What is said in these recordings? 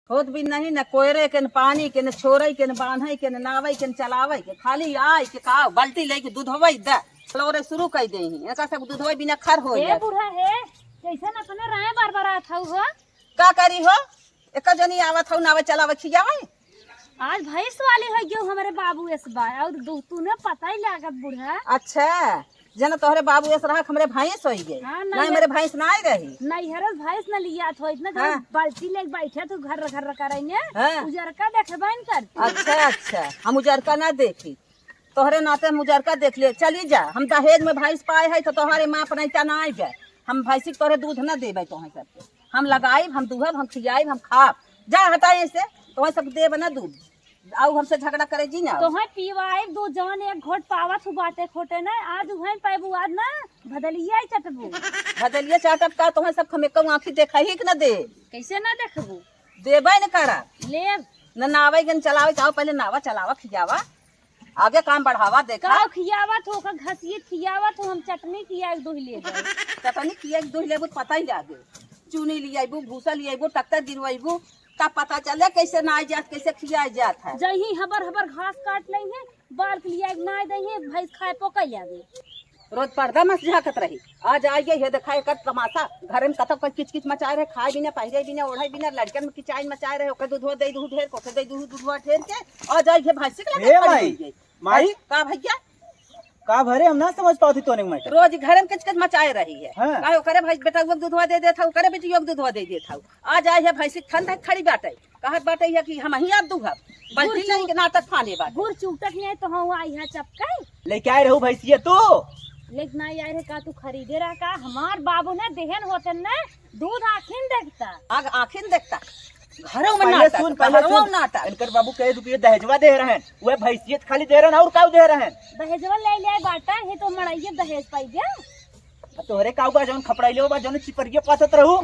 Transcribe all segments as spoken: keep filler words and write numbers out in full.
होत भी नहीं, न कोयरे के, न पानी के, न छोड़े के, न बांधे के, न नावे के, न चलावे के, खाली आए के का बल्टी लेके दूधवई द, चलोरे शुरू कर दे ही। एका सब दूधवई बिना खर हो ए जात। बूढ़ा हे, कैसन अपने राय बरबरात हऊ हो? का करी हो? एका जनी आवत हऊ, नावे चलावे खियावे। आज भैंस वाली हो गयो हमरे बाबू एस बा, और दू, तूने पता ही लागत बूढ़ा। अच्छा, जन तोहरे बाबू एस रहा, हमरे भैंस होई गए। हाँ, नहीं, नहीं। हमरे भैंस ना आई रही। नैहरे से भैंस न लियात हो, इतना जन हाँ। बाल्टी लेके बैठे तू घर घर करेंगे। हाँ। उजरका देखबे न करती। अच्छा, अच्छा, हम उजरका ना देखी, तोहरे नाते हम उजरका देख ले। चली जा, हम दहेज में भैंस पाए है तो तोहरे माँ अपना इतना ना आई जाए, हम भैंसी के तोहरे दूध ना देबे तोहे सबके। हम लगाइब, हम दुहब, हम खियाइब, हम खाब। जा हटा ऐसे, तोहे सब देब ना दूध। आउ हमसे झगड़ा करे जी ना। तोहे पिवाइब दूध, जवन एक घोट पावत हु बाटे खोटे ना, आज उहे पाइबू, आज ना भदलिया ही चटबू। भदलिया चाटब का, तोहे सब खमेकऊ आँखी देखा ही कि ना दे। कैसे ना देखबू? देबे न करा। लेब। न नावे गन चलावे, चाहो पहले नावा चलावा खियावा। आगे काम बढ़ावा देखा। का खियावत हो, का घसीट खियावत हो, हम चटनी खिया एक दो ही ले जाए। चटनी खिया एक दो ही लेबू, पता ही लागे। चूनी लियाइबू, भूसा लियाइबू, ट्रैक्टर गिरवाइबू, का पता चले कैसे ना आई जात, कैसे खिया जात है। जही हबर हबर घास काट लेंगे, बाल के लिया एक ना दही, भैंस खाए पोका लागे। रोज पर्दा मस झाँकत रही, आज आई गई है, देखा एकर तमाशा। घरे में कतौ कोई किचकिच मचाए रहे, खाए बिना, पहिरे बिना, ओढ़े बिना, लड़कन में किचाइन मचाए रहे, ओकर दूधवा दे दूध ढेर, ओकर दे दूध, दूधवा ढेर के, आज आई है भैंसी के लगे ए खड़ी माई, हो गई। माई। का भैया? का भरे हम ना समझ पावत ही तोने के मैटर। रोज घरे में किचकिच मचाए रही है। हाँ। काहे ओकरे भैंस बेटउवा के दूधवा दे देत हऊ, ओकरे बेटियो के दूधवा दे देत हऊ। आज आई है भैंसी ठंड है खड़ी बाटे। कहत बाटे है कि हम ही आप दूहब। बल्टी गुड़ लेके नाटक फाने बाटे। गुड़ चूटक नहीं तो हम आई है चपकाई। लेके आए रहू भैंसिया तू? लेके ना आए रहे का, तू खरीदे रहा का? हमार बाबू ने देहन होते न दूध आँखिन देखता। आग आँखिन देखता। घरों में पहले नाटक, सुन, पहले घरों सुन। में नाटक। इनकर बाबू कहे रुपये दहेजवा दे रहन, वह भैंसियत खाली दे रहन और काऊ दे रहन? दहेजवा ले ले बाटा, ये तो मड़ाइये दहेज पाई गया। आ तोहरे काऊ बा जौन खपड़ाइले बा, जौन चिपरिये पाथत रहू।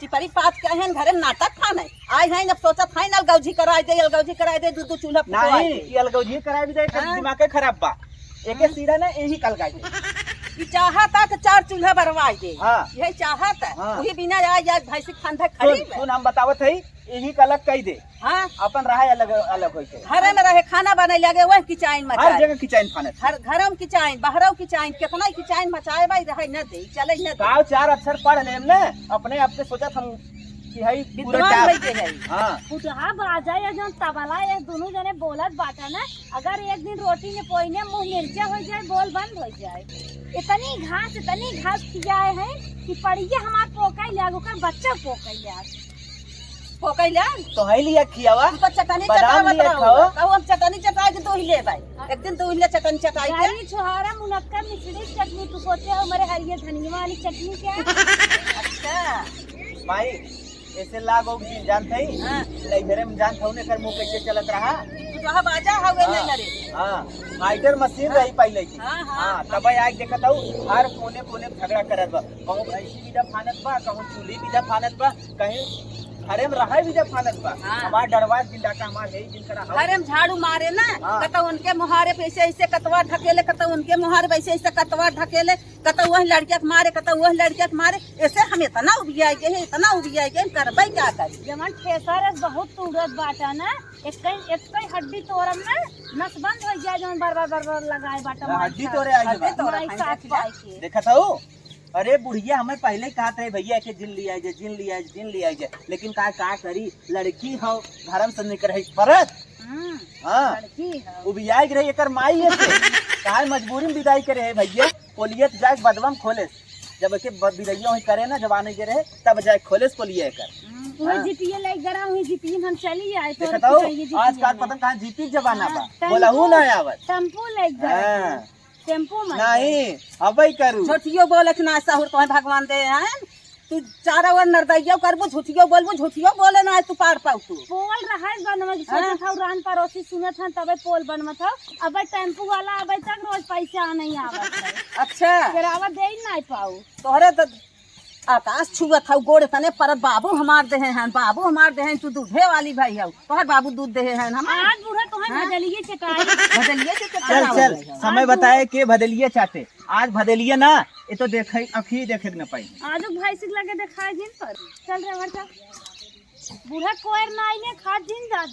चिपरी पाथ के हैं घरे में नाटक खाने। आए हैं अब सोचत हैं अलगौजी कराई दे, अलगौजी कराई दे, दू दू चूल्हा फुकवाई नहीं, दे। ये अलगौजी कराई भी दे, हाँ। दिमाग के खराब बा। एके हाँ। सीधा ना यही कल गाई दे। ई चाहत है कि चार चूल्हा बरवाई दे। हाँ। यही चाहत है। हाँ। वही बिना आज, आज भैंसी खान धक सुन, खड़ी में। सुन, हम बतावत है, यही का अलग कही दे। हाँ। अपन रहे अलग, अलग होई के। घरे में रहे, खाना बने लगे, वह किचाइन हर मचाए। जगह किचाइन फानत। हर घरम किचाइन, बहरव किचाइन, कितना ही किचाइन मचाए भाई, रहे न दे, चले न दे। गाँव चार अक्षर पढ़ लेम न, अपने आप के सोचत हम कि हई पूरा विद्वान टाप। भई के हई। हाँ। फुटहा बाजा या जौन तबला, ये दोनों जने बोलत बाटा न, अगर एक दिन रोटी में पोइने मुँह मिर्चा हो जाए, बोल बंद हो जाए। इतनी घास, इतनी घास खियाए हैं कि पड़िए हमार पोकाई लाग, ओकर बच्चा पोकाई लाग। पोकाई लाग? तो है लिया खियावा। तू तो चटनी बादाम चटावत लिया रहो। खाओ। कहू हम चटनी चटाए के दो ही ले भाई। हाँ। एक दिन दो ही ले चटनी चटाई के। गाड़ी छोहारा मुनक्का मिश्री चटनी तू सोचे हो, हमारे हरिये धनिया वाली चटनी क्या? अच्छा। माई, ऐसे लागो कि जानत हई? हाँ। नैहरे में जानत हऊ ना, एकर मुंह कैसे चलत रहा? तू तो बाजा हवे हाँ, नैहरे। हाँ, फाइटर मशीन हाँ। रही पहले की। हाँ, हाँ। हाँ, तब आके देखत हऊ, हर कोने कोने में झगड़ा करत बा। कहूँ भैंसी बिदा फानत बा, कहूँ चूल्ही बिदा फानत बा, कहीं घरे में रहे बिदा फानत बा। हाँ। हमार डरवा जिंदा का हमार है जिनकरा हम घरे में झाड़ू मारे ना, हाँ। कतौ उनके मुहारे पे ऐसे ऐसे कतवा ढकेले, कतौ उनके मुहारे पे ऐसे ऐसे कतवा ढकेले। कतौ वही लड़किया के मारे, कतौ वही लड़किया के मारे, ऐसे हम इतना उबियाई गए हैं, इतना उबियाई गए हैं, करबै का करी? जवन ठेसर है बहुत तूड़त बाटा ना, एक कहीं, एक कहीं हड्डी तोड़म ना, नस बंद हो जाए, जवन बार बार बार बार लगाए बाटा, हाँ, माई हड्डी साथ, तोड़े आई बा। हड्डी तोड़े माई आई साथ बा। पाई के। देखत हऊ? अरे बुढ़िया हमें पहले ही कहत रहे, "भैया के जिन लिया जे, जिन लिया जे, जिन लिया जे।" लेकिन का, का करी, लड़की हो, घरम से निकरही परत। हम्म, हाँ। लड़की हो। उबियाई के रही एकर माई ऐसे। काहे मजबूरी में विदाई करे है भैया? पोलियत जाए बदबम खोले। जब एके ब-, विदैया वहीं करे ना, जब आने के रहे, तब जाए खोले से पोलिया एकर। हम्म, वही हाँ। जीपिए ले गरा, वही जीपिए में हम चली आए, तो देखत हऊ, पिटाइए जीपिए आज काल में। पता कहाँ जीपी के जमाना हाँ, बा। टेम्पू, बोला हूँ ना आवत। टेम्पू ले गरा। हाँ। टेम्पू में। नहीं, अबे करू। झूठियो बोलत ना सहुर तोहे भगवान दे हैं। तू चारों ओर नरदैया करबू, झूठियो बोलबू, झूठियो बोले ना तू पार पाऊ तू। पोल रहा है बनवा की हाँ। सोचत हऊ, रान पड़ोसी सुनत हन, तबे पोल बनवत हऊ। अबे टेम्पू वाला अबे तक रोज पैसा नहीं आवत है। अच्छा। केरावा दे ही नहीं पाऊ। तोहरे तो आकाश छुअत हऊ, गोड़ तने परत, बाबू हमार देहे हैं, बाबू हमार देहे हैं, तू दूधे वाली भाई हऊ, तोहर बाबू दूध देहे हैं हमार। आज बूढ़ा तोहे हाँ? भजलिए चटाई। भजलिए से चटाई चल, आवत चल, है। समय आज बताए के भदलिया चाटे। आज भदलिया ना, ये तो देखे, अखी देखे न पाई। आजू भाई से लगे देखाए जिन पर। चल रे, घर चल। बूढ़ा कोयर ना आइने, खात जिन जात